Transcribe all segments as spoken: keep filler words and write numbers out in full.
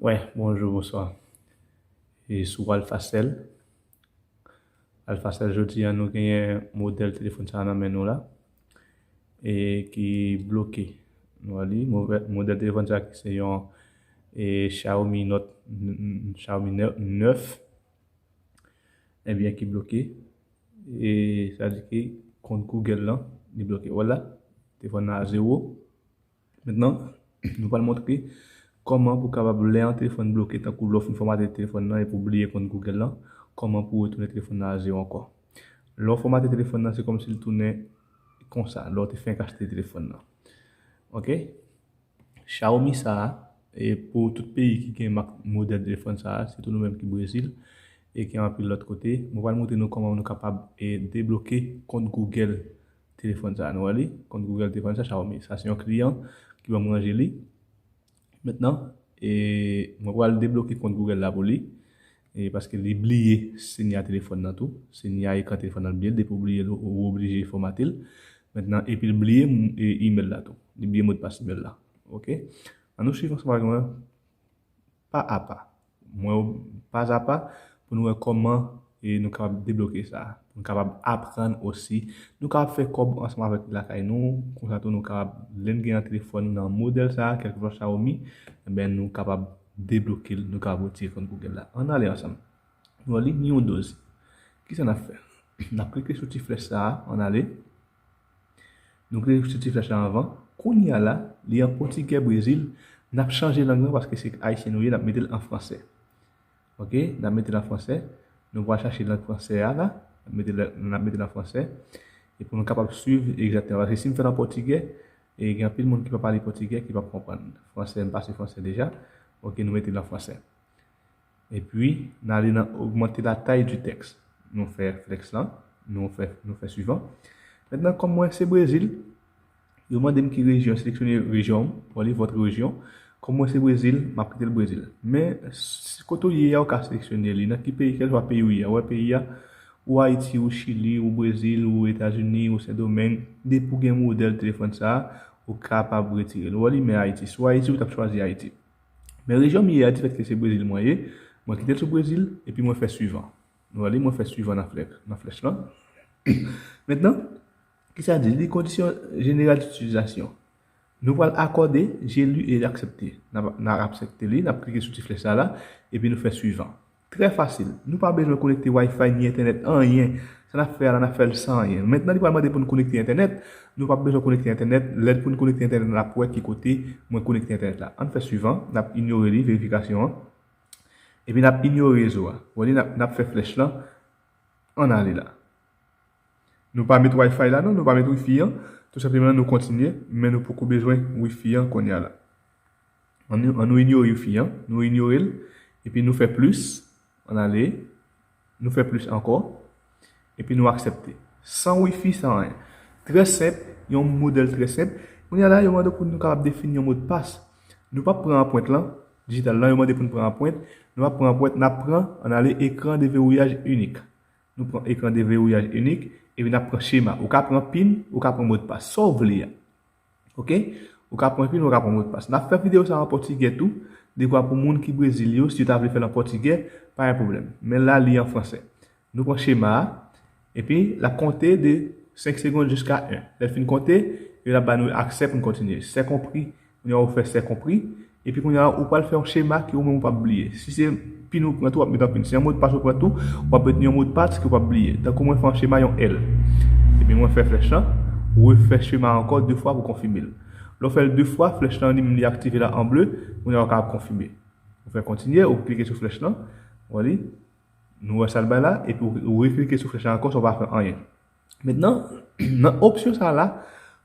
Wè, bonjou, bonswa. E sou Alphacell. Alphacell, jodi a, nou genyen modèl telefòn sa nan men nou la. E ki bloke. Nou wè li, modèl telefòn sa ki se yon e Xiaomi Note, Xiaomi nèf. Ebyen, ki bloke. E sa di ki kont Google lan, li bloke. Wè la, telefòn nan a zewo. Mentnan, nou pral montre kòman pou kapab lè yon telefòn bloke, tankou lè w fin fòmate telefòn nan epi w bliye kont Google lan, kòman pou w retounen telefòn nan a zewo ankò. Lè w fòmate telefòn nan, se kòmsi l tounen konsa, lè w te fenk achte telefòn nan. Ok? Xiaomi sa a, e pou tout peyi ki gen mak modèl telefòn sa a, sitou nou menm ki Brezil, e ki anpil lòt kote, mwen pral montre nou kòman nou kapab e debloke kont Google telefòn sa a. Nou wè li, kont Google telefòn sa, Xiaomi. Sa se yon kliyan ki ban m ranje li. Mentnan, e mwen pral debloke kont Google la pou li. E paske li bliye sinya telefòn nan tou. Sinya ekran telefòn nan l bliye l. Depi w bliye l, ou oblije fòmate l. Mentnan, epi l bliye e email la tou. Li bliye modpas email la. Ok? Ann nou swiv ansanm avèk mwen pa a pa. Mwen pa a pa pou nou wè kòman e nou kapab debloke sa. Pou nou kapab aprann osi. Nou kapab fè kòb ansanm avèk li lakay nou. Konsa tou nou kapab, lè n gen yon telefòn nan modèl sa, kèlkeswa Xiaomi, ebyen nou kapab debloke l, nou kapab retire kont Google la. Ann ale ansanm. Nou wè li ni yon doz. Kisa n ap fè? N ap klike sou ti flèch sa a, ann ale. Nou klike sou ti flèch la anvan. Kounye a la, li an pòtigè Brezil. N ap chanje lang nan paske se ayisyen nou ye, n ap mete l an fransè. Ok, n ap mete l an fransè. Nou pral chache lang fransè a la. N ap mete l, n ap mete l an fransè. E pou nou kapab swiv egzakteman. Paske si m fè l an pòtigè, e gen anpil moun ki pa pale pòtigè, ki p ap konprann. Fransè, m pase fransè deja. Ok, nou mete l an fransè. Epi, n ale nan augmenter la taille du texte. Nou fè flèch lan, nou fè, nou fè swivan. Mentnan, kòm mwen se Brezil, yo mande m ki rejyon, seleksyone rejyon, w ale votre région. Kòm mwen se Brezil, m ap kite l Brezil. Men, si kote w ye a, ou ka seleksyone li. Nan ki peyi, kèlkeswa peyi w ye a. Ou wè peyi a, ou Ayiti, ou Chili, ou Brezil, ou Etazini, ou Sendomeng. Depi w gen modèl telefòn sa a, ou kapab retire l. Ou wè li, men Ayiti. Si w Ayiti, ou t ap chwazi Ayiti. Men rejyon m ye a, difèt ke se Brezil mwen ye, mwen kite l sou Brezil, epi mwen fè swivan. Nou wè li, mwen fè swivan nan flèch, nan flèch lan. Mentnan, kisa l di? Li kondisyon jeneral ditilizasyon. Nou pral akòde, j'ai lu et accepté. N ap, n ap aksepte li, n ap klike sou ti flèch sa la, epi nou fè swivan. Trè fasil. Nou pa bezwen konekte Wi-Fi ni entènèt, anyen. Sa n ap fè a la, n ap fè l san anyen. Mentnan, li pral mande pou n konekte entènèt. Nou pa bezwen konekte entènèt. Lè pou n konekte entènèt, n ap wè ki kote mwen konekte entènèt la. Ann fè swivan. N ap inyore li, verifikasyon an. Epi n ap inyore rezo a. Wè li, n ap, n ap fè flèch lan. Ann ale la. Nou pa met Wi-Fi la, non. Nou pa met Wi-Fi an. Tou senpleman, nou kontinye. Men nou poko bezwen Wi-Fi an kounye a la. Ann nou, ann nou inyore Wi-Fi an. Nou inyore l. Epi nou fè plis. Ann ale. Nou fè plis ankò. Epi nou aksepte. San Wi-Fi, san anyen. Trè senp, yon modèl trè senp. Kounye a la, yo mande pou nou kapab defini yon modpas. Nou p ap pran anprent lan, dijital lan, yo mande pou nou pran anprent. Nou p ap pran anprent, n ap pran, ann ale ekran devewouyaj inik. Nou pran ekran devewouyaj inik, epi n ap pran chema. Ou ka pran pin, ou ka pran modpas. Sa w vle a. Ok? Ou ka pran pin, ou ka pran modpas. N ap fè videyo sa an pòtigè tou, dekwa pou moun ki Brezil yo, si yo ta vle fè l an pòtigè, pa gen pwoblèm. Men la, li an fransè. Nou pran chema a, epi l ap konte de senk segonn jiska en. Lè l fin konte, epi l ap ba nou aksè pou n kontinye. C'est compris. Kounye a ou fè c'est compris. Epi kounye a ou pral fè yon chema ke ou menm ou p ap bliye. Si se pin ou pran tou, w ap met an pin. Si yon modpas ou pran tou, w ap met yon modpas ke ou p ap bliye. Tankou mwen fè yon chema yon L. Epi mwen fè flèch lan, ou refè chema a ankò de fwa pou konfime l. Lè w fè l de fwa, flèch lan li menm li aktive la an ble, kounye a ou kapab konfime. Ou fè kontinye, ou klike sou flèch lan, ou wè li, nou wè sa l bay la, epi ou, ou reklike sou flèch lan ankò san w pa fè anyen. Mentnan, nan opsyon sa la,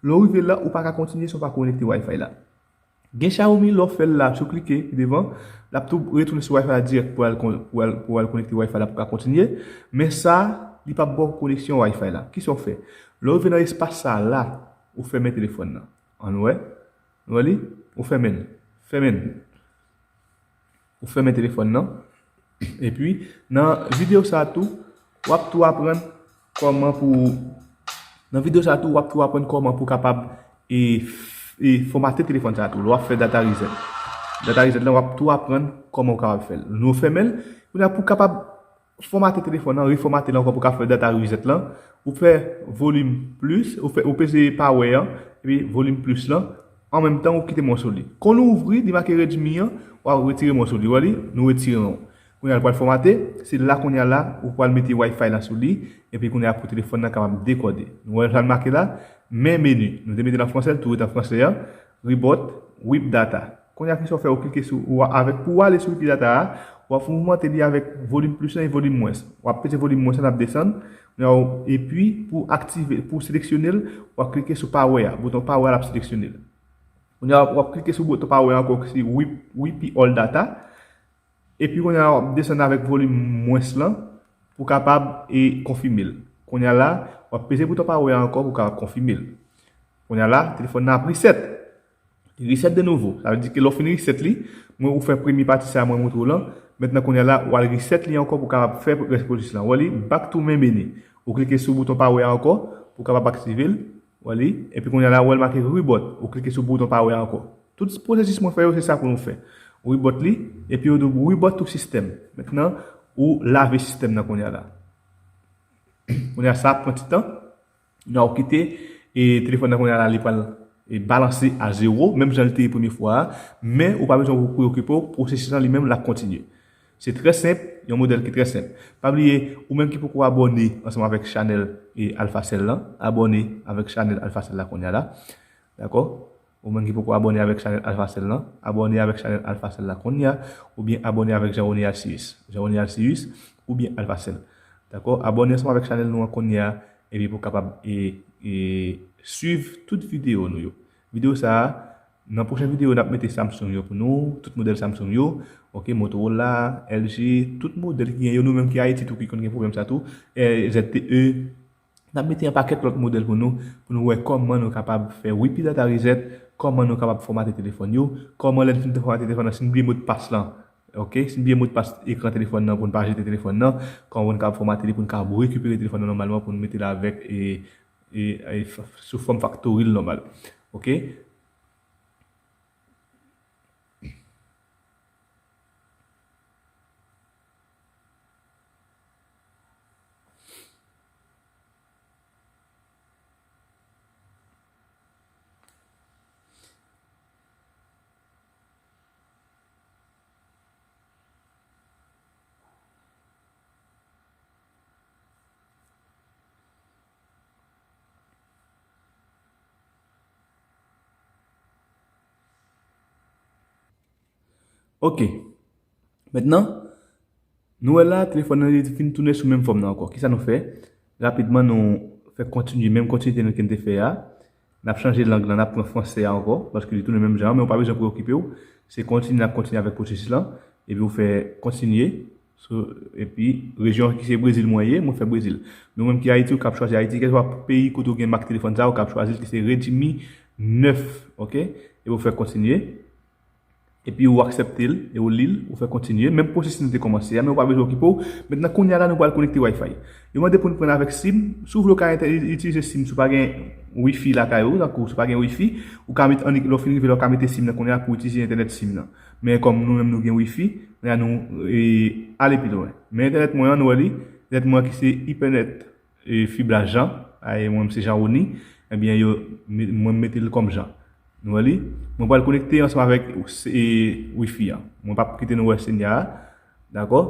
lè w rive la, ou pa ka kontinye san w pa konekte Wi-Fi la. Gen Xiaomi, lè w fè l la, si w klike pi devan, l ap tou retounen sou Wi-Fi la dirèk pou al kon-, pou al, pou al konekte Wi-Fi la pou ka kontinye. Men sa, li p ap ba w koneksyon Wi-Fi la. Kisa w fè? Lè w rive nan espas sa la, ou fèmen telefòn nan. Ann wè. Nou wè li? Ou fèmen l. Fèmen l. Ou fèmen telefòn nan. Epi, nan videyo sa a tou, w ap tou aprann kòman pou, nan videyo sa a tou, w ap tou aprann kòman pou kapab e, e fòmate telefòn sa a tou, lè w ap fè data reset. Data reset lan, w ap tou aprann kòman ou kapab fè l. Nou fèmen l. Kounye a pou w kapab fòmate telefòn nan, refòmate l ankò pou w kapab fè data reset lan, ou fè volim plis, ou fè, ou peze power an, epi volim plis lan, an menm tan ou kite mòso li. Kon nou ouvri, li make Redmi an, w a retire mòso li. Wè li, nou retire yon. Kounye a l pral fòmate, se la kounye a la ou pral mete Wi-Fi la sou li, epi kounye a pou telefòn nan kapab dekòde. Nou wè sa l make la, men meni. Nou te mete l an fransè, l tou ret an fransè an, Reboot, Wipe Data. Kounye a kisa w fè, ou klike sou, ou a, avèk, pou w ale sou Wipe Data a, w ap mouvmante li avèk volim plis lan e volim mwens. W ap peze volim mwens lan, l ap desann. Kounye a, epi pou aktive, pou seleksyone l, w ap klike sou power a, bouton power a, l ap seleksyone l. Kounye a, w ap klike sou bouton power ankò ki se Wipe, Wipe All Data. Epi kounye a, w ap desann avèk volim mwens lan pou w kapab e konfime l. Kounye a la, w ap peze bouton power a ankò pou w kapab konfime l. Kounye a la, telefòn nan ap reset. Li reset de nouvo. Sa vle di ke lè w fin reset li, mwen ou fè premye pati sa a mwen montre w lan. Mentnan kounye a la, w al reset li ankò pou w kapab fè rès pwosesis lan. Wè li, back to main menu. Ou klike sou bouton power a ankò pou w kapab aktive l. Wè li, epi kounye a la, wè l make reboot. Ou klike sou bouton power a ankò. Tout pwosesis mwen fè yo, se sa pou nou fè. Ou reboot li, epi ou di w reboot to system. Mentnan, ou lave sistèm nan kounye a la. Kounye a, sa ap pran ti tan. Kounye a, ou kite, e telefòn nan kounye a la, li pral, e balanse a zewo, menm jan li te ye premye fwa a, men ou pa bezwen preokipe w, pwosesis lan li menm, l ap kontinye. Se trè senp, yon modèl ki trè senp. Pa bliye, ou menm ki poko abòne ansanm avèk chanèl e Alphacell lan, abòne avèk chanèl Alphacell la kounye a la. Dakò? Ou menm ki poko abòne avèk chanèl Alphacell lan, abòne avèk chanèl Alphacell la kounye a, oubyen abòne avèk Jean René Alcius. Jean René Alcius oubyen Alphacell. Dakò? Abòne ansanm avèk chanèl nou an kounye a, epi pou w kapab e, e swiv tout videyo nou yo. Videyo sa a, nan pwochen videyo, n ap mete Samsung yo pou nou, tout modèl Samsung yo, oke, Motorola, L G, tout modèl ki gen yo, nou menm ki Ayiti tou ki konn gen pwoblèm sa tou, e, Z T E, n ap mete yon pakèt lòt modèl pou nou, pou nou wè kòman nou kapab fè Wi-Fi data reset, kòman nou kapab fòmate telefòn yo, kòman lè n fin fòmate telefòn nan, si n bliye modpas lan, oke, si n bliye modpas ekran telefòn nan pou n pa jete telefòn nan, kòman pou n kapab fòmate li pou n kapab rekipere telefòn nan nòmalman pou n mete l avèk e, e, e f-, sou fòm faktori l nòmal. Oke? Oke. Mentnan, nou wè la, telefòn nan li fin tounen sou menm fòm nan ankò. Kisa nou fè? Rapidman, nou fè kontinye, menm kontinite nou ke n te fè a. N ap chanje lang lan, n ap pran fransè a ankò, paske li tounen menm jan an, men ou pa bezwen preokipe w. Se kontinye, n ap kontinye avèk pwosesis lan. Epi ou fè kontinye. So, epi, rejyon ki se Brezil mwen ye, mwen fè Brezil. Men ou menm ki Ayiti, ou kab chwazi Ayiti, kèlkeswa peyi kote ou gen mak telefòn sa, ou kab chwazi l ki se Redmi nèf, oke? Epi ou fè kontinye. Epi ou aksepte l, e ou li l, ou fè kontinye. Menm pwosesis nou te kòmanse a, men ou pa bezwen okipe w. Mentnan, kounye a la, nou pral konekte Wi-Fi. Yo mande pou n pran avèk sim. Si w vle, ou ka ente-, itilize sim. Si w pa gen Wi-Fi lakay ou, tankou si w pa gen Wi-Fi, ou ka met annik, lè w fin rive la, ou ka mete sim nan kounye a pou itilize entènèt sim nan. Men kòm nou menm nou gen Wi-Fi, kounye a nou, e, ale pi lwen. Men entènèt mwen an, nou wè li, entènèt mwen an ki se Ethernet, e, fib la Jean, a, e mwen se Jean Rony, ebyen, yo, me-, mwen mete l kòm Jean. Nou wè li? Mwen pral konekte ansanm avèk, e, Wi-Fi an. Mwen p ap kite nou wè sinyal la. Dakò?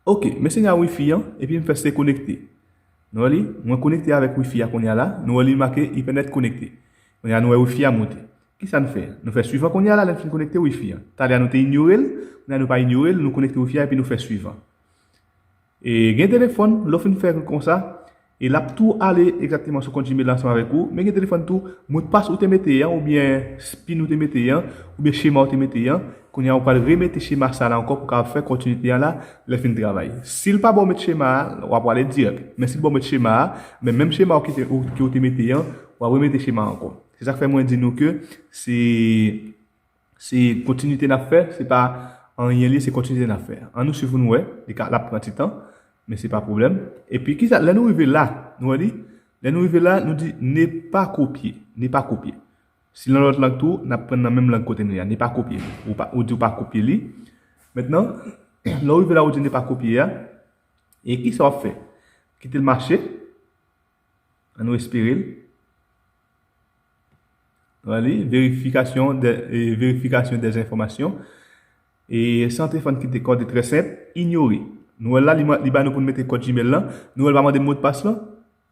Oke, men sinyal Wi-Fi an, epi m fè se konekte. Nou wè li? Mwen konekte avèk Wi-Fi a kounye a la. Nou wè li make Ethernet konekte. Kounye a nou wè Wi-Fi a moute. Kisa n fè? Nou fè swivan kounye a la, lè n fin konekte Wi-Fi an. Talè a nou te inyore l, kounye a nou pa inyore l, nou konekte Wi-Fi a epi nou fè swivan. E gen telefòn, lè w fin fè konsa, e l ap tou ale egzakteman sou kont Gmail la ansanm avèk ou. Men gen telefòn tou, modpas ou te mete an, oubyen pin ou te mete an, oubyen chema ou te mete an, kounye a ou pral remete chema sa la ankò pou w kapab fè kontinite a la, lè fin travay. Si l pa ba w met chema a, w ap prale dirèk. Men si l ba w met chema a, men menm chema ou ki te, ou, ke w te mete an, w ap remete chema a ankò. Se sa k fè mwen di nou ke se Se kontinite n ap fè, se pa anyen li, se kontinite n ap fè. Ann nou swiv pou n wè, li ka, l ap pran ti tan, men se pa pwoblèm. Epi, kisa, lè nou rive la, nou wè li, Lè nou rive la, nou di ne pa kopye. Ne pa kopye. Si nan lòt lang tou, n ap pran nan menm lang kote nou ye a. Ne pa kopye. Ou, pa, ou di w pa kopye li. Mentnan, lè w rive la, ou di ne pa kopye a. E kisa w ap fè? Kite l mache. Ann nou espere l. Wè li, vérification des, e, vérification des informations. E se yon telefòn ki dekòde, trè senp, inyore. Nou wè l la, li, li ba nou pou n mete kòd Gmail lan. Nou wè l pa mande modpas lan.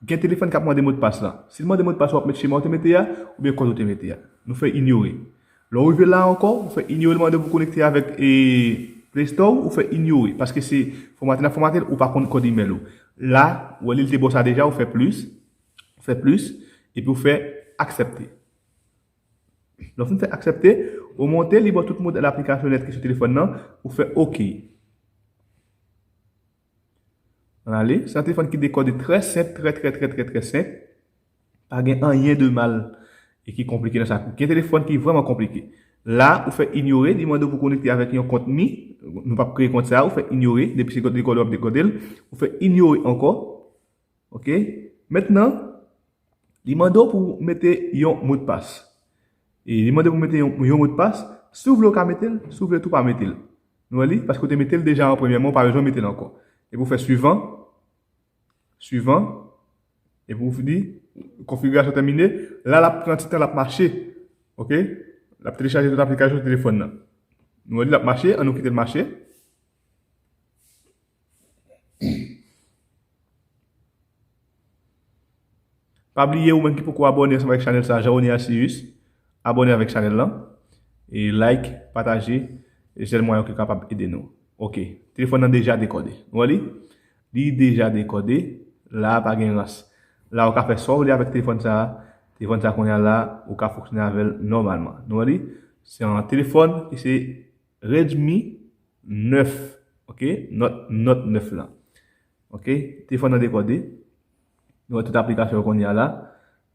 Gen telefòn k ap mande modpas lan. Si l mande modpas ou ap met chema ou te mete a, oubyen kòd ou te mete a. Nou fè inyore. Lè w rive la ankò, ou fè inyore, l mande pou konekte avèk e, Play Store, ou fè inyore. Paske se fòmate n ap fòmate l, ou pa konn kòd imèl ou. La, ou wè li, li te ba w sa deja, ou fè plis, ou fè plis, epi ou fè aksepte. Lè w fin fè aksepte, ou monte, li ba w tout modèl aplikasyon nèt ki sou telefòn nan, ou fè oke. Ann ale, se yon telefòn ki dekòde, trè senp, trè, trè, trè, trè, trè senp. Pa gen anyen de mal e ki konplike nan sa. Gen telefòn ki vrèman konplike. La, ou fè inyore, li mande w pou konekte avèk yon kont Mi. Nou p ap kreye kont sa, ou fè inyore. Depi se dekòde w ap dekòde l, ou fè inyore ankò. Oke? Mentnan, li mande w pou w mete yon modpas. E li mande w pou w mete yon, yon modpas. Si w vle, w ka mete l. Si w vle tou, pa mete l. Nou wè li? Paske w te mete l deja an premyèman, ou pa bezwen mete l ankò. Epi w fè swivan. Swivan. Epi w di, konfigirasyon tèmine. La, l ap pran ti tan, l ap mache. Oke? L ap telechaje tout aplikasyon sou telefòn nan. Nou wè li, l ap mache, ann nou kite l mache. Pa bliye, ou menm ki poko abòne ansanm avèk chanèl sa, Jean Rony Alcius, abòne avèk chanèl lan, e like, pataje, e sèl mwayen ke kapab ede nou. Oke, telefòn nan deja dekòde. Nou wè li? Li deja dekòde, la pa gen rans. La ou ka fè sa w vle avèk telefòn sa, telefòn sa kounye a la, ou ka fonksyone avè l nòmalman. Nou wè li? Se yon telefòn ki se Redmi nèf, oke? Note, Note nèf lan. Oke? Telefòn nan dekòde. Nou wè tout aplikasyon yo kounye a la.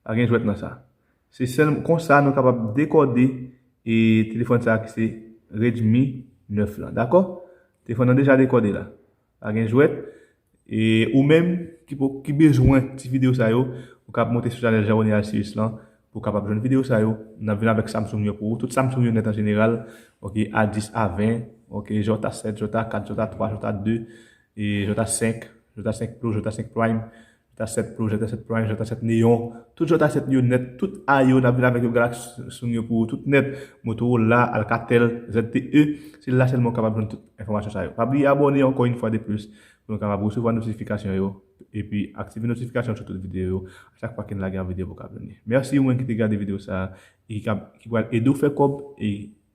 Pa gen jwèt nan sa. Se sèl konsa nou kapab dekòde e telefòn sa ki se Redmi nèf lan. Dakò? Telefòn nan deja dekòde la. Pa gen jwèt. E ou menm ki, pou, ki bezwen ti videyo sa yo, ou kapab monte sou chanèl Jean Rony Alcius lan, pou w kapab jwenn videyo sa yo. N ap vin avèk Samsung yo pou ou. Tout Samsung yo nèt an jeneral. Oke, A dis, A ven, oke, J A sèt, J A kat, J A twa, J A de, e J A senk, J A senk Pro, J A senk Prime, J A sèt Pro, J A sèt Prime, J A sèt Neon, tout J A sèt yo nèt, tout A yo, n ap vin avèk yo, Galaxy Samsung yo pou ou, tout nèt, Motorola, Alcatel, Z T E, se la sèlman ou kapab jwenn tout enfòmasyon sa yo. Pa bliye abòne ankò yon fwa de plis pou nou kapab resevwa notifikasyon yo, epi aktive notifikasyon sou tout videyo yo. A chak fwa ke n lage yon videyo pou w kapab jwenn li. Mèsi ou menm ki te gade videyo sa a, e ki ka, ki pral ede w fè kòb, e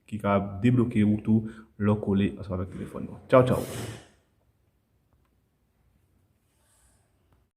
ki kapab debloke wout ou lè w kole ansanm avèk telefòn ou. Tchaw, tchaw!